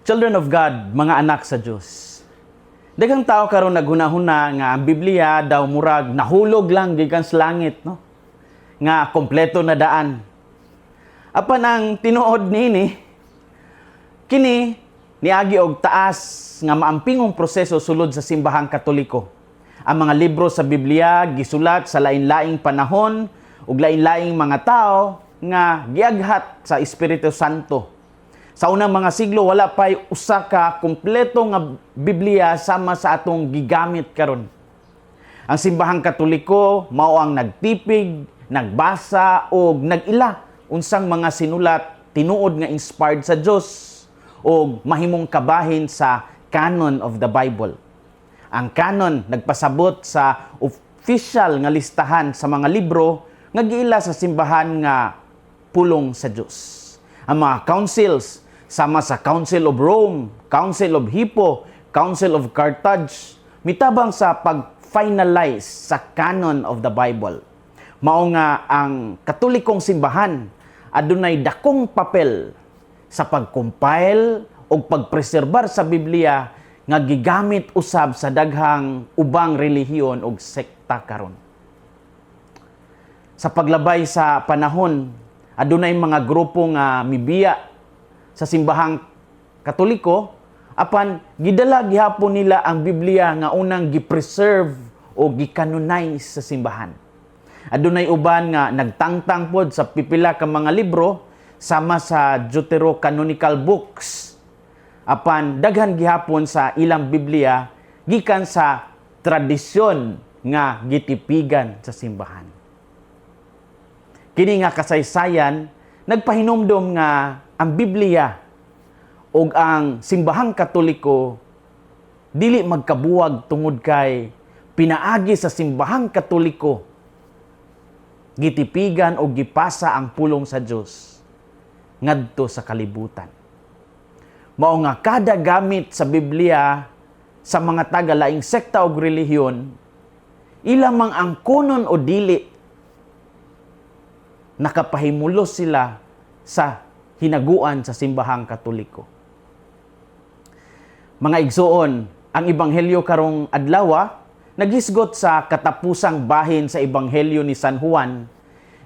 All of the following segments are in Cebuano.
Children of God, mga anak sa Dios. Daghang tao karon naghunahuna nga ang Biblia daw murag nahulog lang gikan sa langit, no? Nga kompleto na daan. Apan ang tinuod niini, kini niagi og taas nga maampingong proseso sulod sa Simbahang Katoliko. Ang mga libro sa Biblia gisulat sa lain-laing panahon ug lain-laing mga tao nga giaghat sa Espiritu Santo. Sa unang mga siglo, wala pa'y usa ka kumpleto nga Biblia sama sa atong gigamit karon. Ang Simbahang Katoliko mao ang nagtipig, nagbasa og nag-ila unsang mga sinulat tinuod nga inspired sa Dios og mahimong kabahin sa canon of the Bible. Ang canon nagpasabot sa official nga listahan sa mga libro nga giila sa simbahan nga pulong sa Dios. Ang mga councils sama sa Council of Rome, Council of Hippo, Council of Carthage, mitabang sa pag-finalize sa canon of the Bible. Mao nga ang Katolikong simbahan adunay dakong papel sa pag-compile o pagpreserbar sa Biblia nga gigamit usab sa daghang ubang relihiyon ug sekta karon. Sa paglabay sa panahon, adunay mga grupo nga mibiya sa Simbahang Katoliko, apan gidala gihapon nila ang Biblia nga unang gi-preserve o gi-canonize sa simbahan. Adunay uban nga nagtangtang pod sa pipila ka mga libro sama sa Deuterocanonical books. Apan daghan gihapon sa ilang Biblia gikan sa tradisyon nga gitipigan sa simbahan. Kini nga kasaysayan nagpahinumdom nga ang Biblia ug ang Simbahang Katoliko dili magkabuwag tungod kay pinaagi sa Simbahang Katoliko gitipigan o gipasa ang pulong sa Dios ngadto sa kalibutan. Mao nga kada gamit sa Biblia sa mga taga laing sekta og relihiyon, ila mang angkonon o dili, nakapahimulos sila sa hinaguan sa Simbahang Katoliko. Mga igsuon, ang ebanghelyo karong adlaw naghisgot sa katapusang bahin sa Ebanghelyo ni San Juan,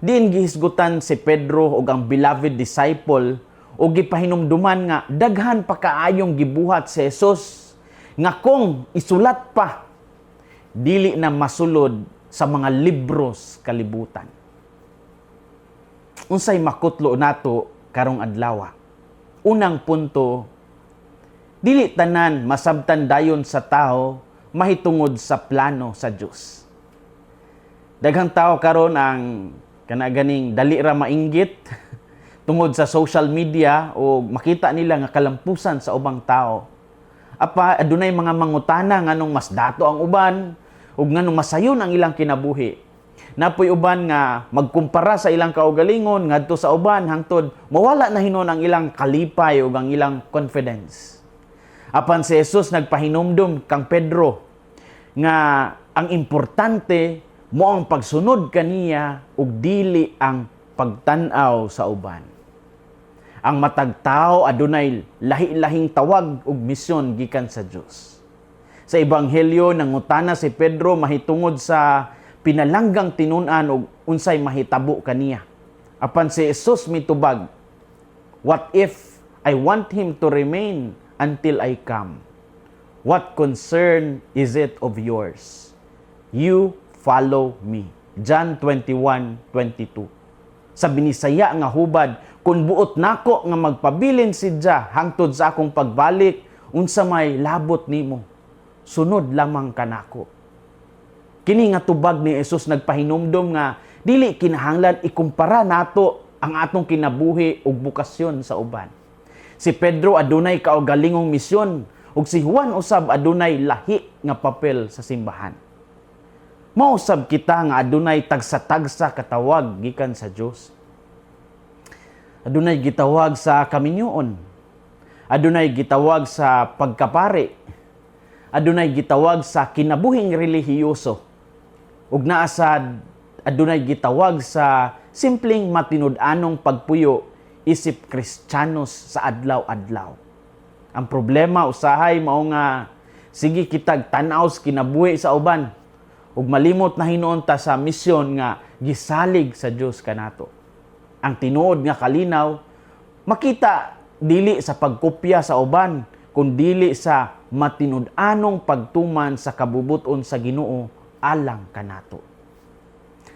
diin gihisgutan si Pedro ug ang beloved disciple ug gipahinumduman nga daghan pa kaayong gibuhat si Jesus nga kung isulat pa, dili na masulod sa mga libros kalibutan. Unsay makutlo nato karong adlaw? Unang punto, dili tanan masabtan dayon sa tao mahitungod sa plano sa Dios. Daghang tao karon ang kana ganing dali ra mainggit tungod sa social media o makita nila nga kalampusan sa ubang tao. Apa adunay mga mangutana nganong mas dato ang uban ug nganong masayon ang ilang kinabuhi. Napoy uban nga magkumpara sa ilang kaugalingon ngadto sa uban hangtod mawala na hinon ang ilang kalipay ug ang ilang confidence. Apan si Jesus nagpahinumdum kang Pedro nga ang importante mao ang pagsunod kaniya ug dili ang pagtan-aw sa uban. Ang matag tao adunay lahi-lahing tawag ug misyon gikan sa Dios. Sa ebanghelyo, nangutana si Pedro mahitungod sa pinalanggang tinun-an ug unsay mahitabo kaniya. Apan si Jesus mitubag, "What if I want him to remain until I come? What concern is it of yours? You follow me." John 21:22. Sa Binisaya nga hubad, "Kung buot nako nga magpabilin siya hangtod sa akong pagbalik, unsa may labot nimo? Sunod lamang kanako." Kini nga tubag ni Jesus nagpahinumdom nga dili kinahanglan ikumpara nato ang atong kinabuhi ug bokasyon sa uban. Si Pedro adunay kaugalingong misyon ug si Juan usab adunay lahi nga papel sa simbahan. Mausab kita nga adunay tagsa-tagsa katawag gikan sa Dios. Adunay gitawag sa kaminyoon. Adunay gitawag sa pagkapari. Adunay gitawag sa kinabuhing relihiyoso. Ug naa sad adunay gitawag sa simpleng matinud-anong pagpuyo isip Kristiyanos sa adlaw-adlaw. Ang problema usahay mao nga sige kitag tan-aw sa kinabuhi sa uban ug malimot na hinuon ta sa misyon nga gisalig sa Dios kanato. Ang tinuod nga kalinaw makita dili sa pagkopya sa uban, kun dili sa matinud-anong pagtuman sa kabubut-on sa Ginoo alang kanato.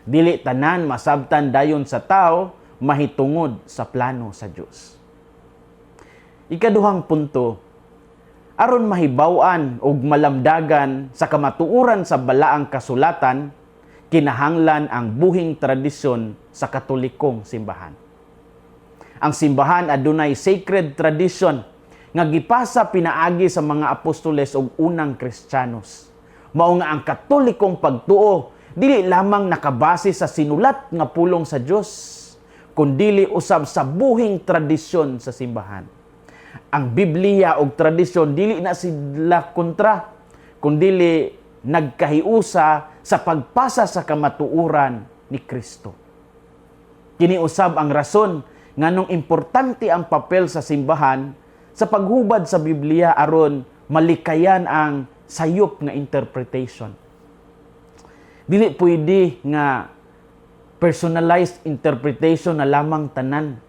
Dili tanan masabtan dayon sa tao mahitungod sa plano sa Dios. Ikaduhang punto, aron mahibaw-an ug malamdagan sa kamatuoran sa Balaang Kasulatan, kinahanglan ang buhing tradisyon sa Katolikong simbahan. Ang simbahan adunay sacred tradition nga gipasa pinaagi sa mga apostoles ug unang Kristiyanos. Mao nga ang Katolikong pagtuo dili lamang nakabase sa sinulat nga pulong sa Dios, kundili usab sa buhing tradisyon sa simbahan. Ang Biblia ug tradisyon dili na sila kontra, kundili nagkahiusa sa pagpasa sa kamatuoran ni Kristo. Kini usab ang rason nganong importante ang papel sa simbahan sa paghubad sa Biblia aron malikayan ang sayop nga interpretation. Dili pwede nga personalized interpretation na lamang tanan.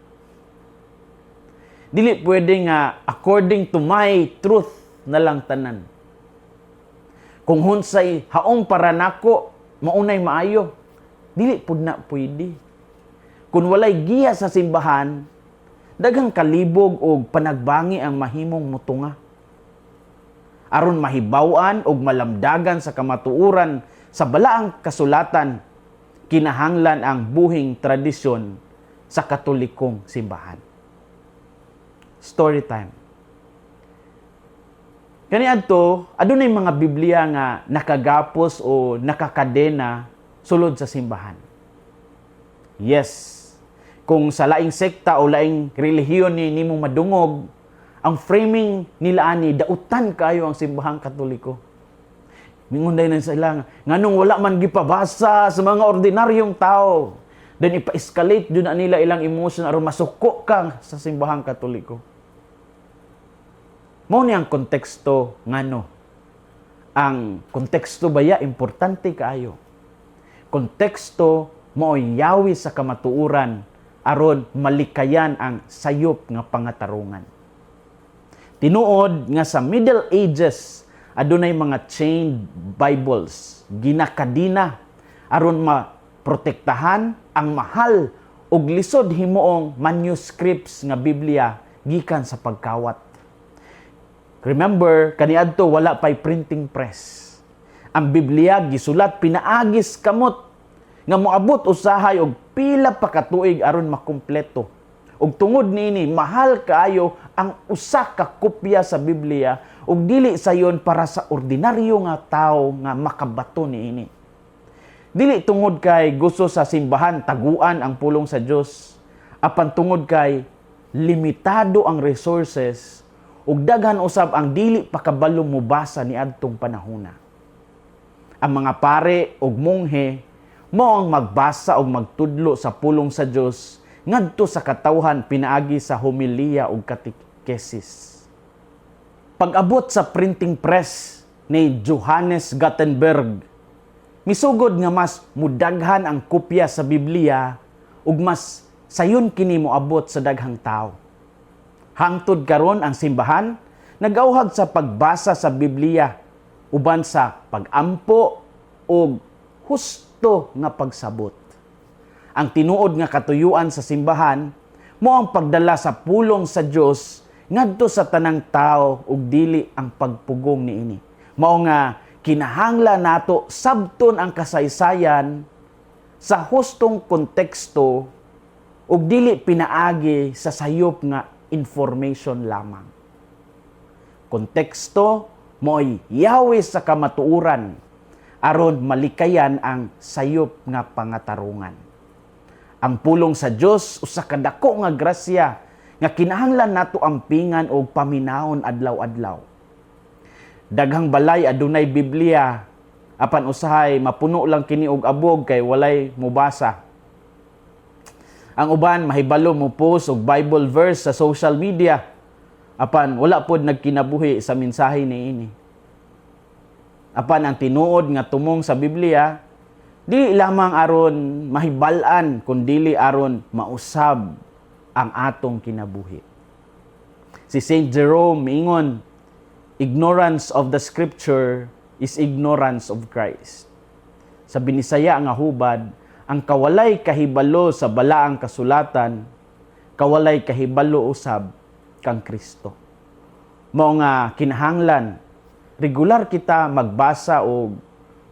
Dili pwede nga according to my truth na lang tanan. Kung unsay haong para nako, maunay maayo. Dili pud na pwede. Kung walay giya sa simbahan, daghang kalibog og panagbangi ang mahimong mutunga. Aron mahibaw-an og malamdagan sa kamatuoran sa Balaang Kasulatan, kinahanglan ang buhing tradisyon sa Katolikong simbahan. Story time. Kaniadto, adunay mga Biblia nga nakagapos o nakakadena sulod sa simbahan. Yes, kung sa laing sekta o laing relihiyon ni nimo madungog, ang framing nila ani, dautan kayo ang Simbahang Katoliko. Mingon dayon sila, nganong wala man gipabasa sa mga ordinaryong tao? Then ipa-escalate jud na nila ilang emotion aron masuko ka sa Simbahang Katoliko. Mao ni ang konteksto ngano. Ang konteksto baya importante kaayo. Konteksto mao'y yawi sa kamatuoran aron malikayan ang sayop nga pangatarungan. Tinuod nga sa Middle Ages adunay mga chained Bibles, ginakadina aron maprotektahan ang mahal ug lisod himuong manuscripts nga Biblia gikan sa pagkawat. Remember, kaniadto wala pay printing press. Ang Biblia gisulat pinaagi sa kamot nga moabot usahay og pila pa ka tuig aron makumpleto. Ug tungod niini, mahal kaayo ang usa ka kopya sa Biblia ug dili sayon para sa ordinaryo nga tawo nga makabato niini. Dili tungod kay gusto sa simbahan taguan ang pulong sa Dios, apan tungod kay limitado ang resources ug daghan usab ang dili pa kabalo mobasa niadtong panahona. Ang mga pare ug monghe mao ang magbasa ug magtudlo sa pulong sa Dios ngadto sa katawhan pinaagi sa homilya ug katekesis. Pag-abot sa printing press ni Johannes Gutenberg, misugod nga mas mudaghan ang kopya sa Biblia ug mas sayon kini moabot sa daghang tao. Hangtod karon, ang simbahan nagauhag sa pagbasa sa Biblia uban sa pagampo ug husto nga pagsabot. Ang tinuod nga katuyuan sa simbahan mao ang pagdala sa pulong sa Dios ngadto sa tanang tao ug dili ang pagpugong niini. Mao nga kinahanglan nato sabton ang kasaysayan sa hustong konteksto ug dili pinaagi sa sayop nga information lamang. Konteksto mo'y yawi sa kamatuoran aron malikayan ang sayop nga pangatarungan. Ang pulong sa Dios usa ka dako nga grasya nga kinahanglan nato ampingan og paminawon adlaw-adlaw. Daghang balay adunay Biblia, apan usahay mapuno lang kini og abog kay walay mobasa. Ang uban mahibalo mo post og Bible verse sa social media. Apan wala pod nagkinabuhi sa mensahe niini. Apan ang tinuod nga tumong sa Biblia, dili lamang aron mahibal-an kundili aron mausab ang atong kinabuhi. Si Saint Jerome miingon, "Ignorance of the Scripture is ignorance of Christ." Sa Binisaya nga hubad, ang kawalay kahibalo sa Balaang Kasulatan, kawalay kahibalo usab kang Kristo. Mao nga kinahanglan regular kita magbasa og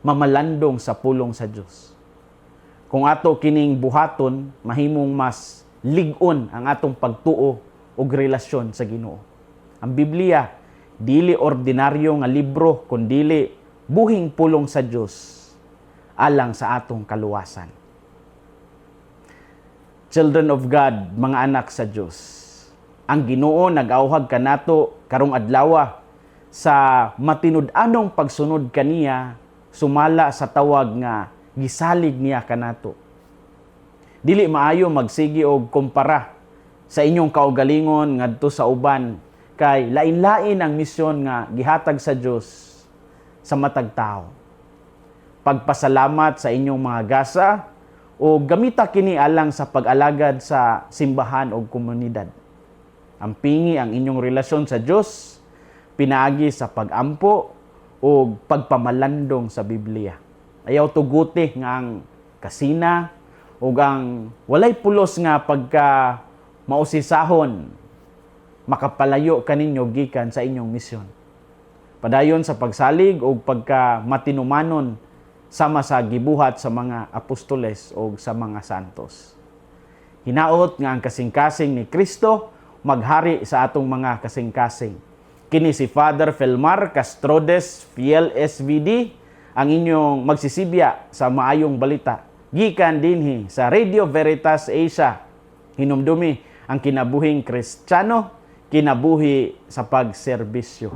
mamalandong sa pulong sa Dios. Kung ato kining buhaton, mahimong mas lig-on ang atong pagtuo og relasyon sa Ginoo. Ang Biblia dili ordinaryo nga libro kundili buhing pulong sa Dios alang sa atong kaluwasan. Children of God, mga anak sa Dios. Ang Ginoo nag-awhag kanato karong adlaw sa matinud-anong pagsunod kaniya sumala sa tawag nga gisalig niya kanato. Dili maayo magsige og kumpara sa inyong kaugalingon ngadto sa uban kay lain-lain ang misyon nga gihatag sa Dios sa matag tawo. Pagpasalamat sa inyong mga gasa o gamita kini alang sa pag-alagad sa simbahan o komunidad. Ampingi ang inyong relasyon sa Dios pinaagi sa pag-ampo o pagpamalandong sa Biblia. Ayaw tuguti nga ang kasina o ang walay pulos nga pagka mausisahon makapalayo kaninyo gikan sa inyong misyon. Padayon sa pagsalig o pagka matinumanon sama sa gibuhat sa mga apostoles o sa mga santos. Hinaot nga ang kasing-kasing ni Kristo maghari sa atong mga kasing-kasing. Kini si Father Felmar Castrodes Fiel SVD, ang inyong magsisibya sa maayong balita gikan dinhi sa Radio Veritas Asia. Hinumdumi, ang kinabuhing Kristiyano, kinabuhi sa pagserbisyo.